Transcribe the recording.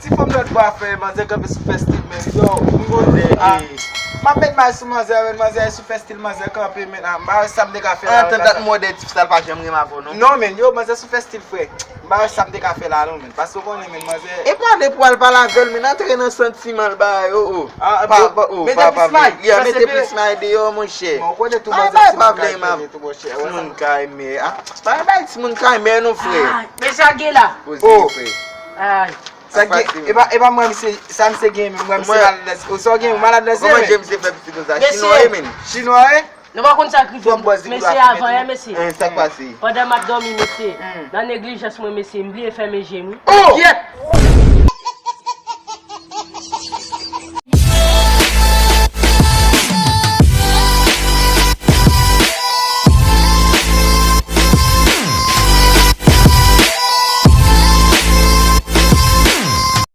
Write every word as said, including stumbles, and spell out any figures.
Ti fanm lòt bò a fè manzè kanpe sou fè stil, men yo, m gon de, ah, m ap met may sou manzè, men manzè sou fè stil, manzè kanpe, men, ah, m pa wè sa m te ka fè la. Antan dat mòde ti sa l pa janm renmen avè w non. Non, men yo, manzè sou fè stil, frè. M pa wè sa m te ka fè la non, men. Paske w konnen, men, manzè. E pale pou al pale avè l, men antre nan santiman l ba yo, oh. Ah, pa, bon, pa, oh, men pa, pa, Depis May, yeah, mete Pis May deyò, monchè. Bon, ou konnen tou manzè, timoun ka renmen tou, monchè. Timoun ka renmen, ah. Pa bay timoun ka renmen non, frè. Mesye a gen la. Poze, frè. Ay. Sa gen, e pa, e pa mwen, misye, sa misye gen, men mwen, misye malad nan zye. Ou sa w gen, ou malad nan zye, men. Kòman misye fè piti konsa? Chinwa, men. Chinwa, eh? Nou pa konn sa k rive. Mesye, avan yè, mesye. Eh, sa k pase? Pandan m ap dòmi, mesye. Nan neglijans mwen, mesye, m bliye fèmen je m, wi. Oh! Yeah!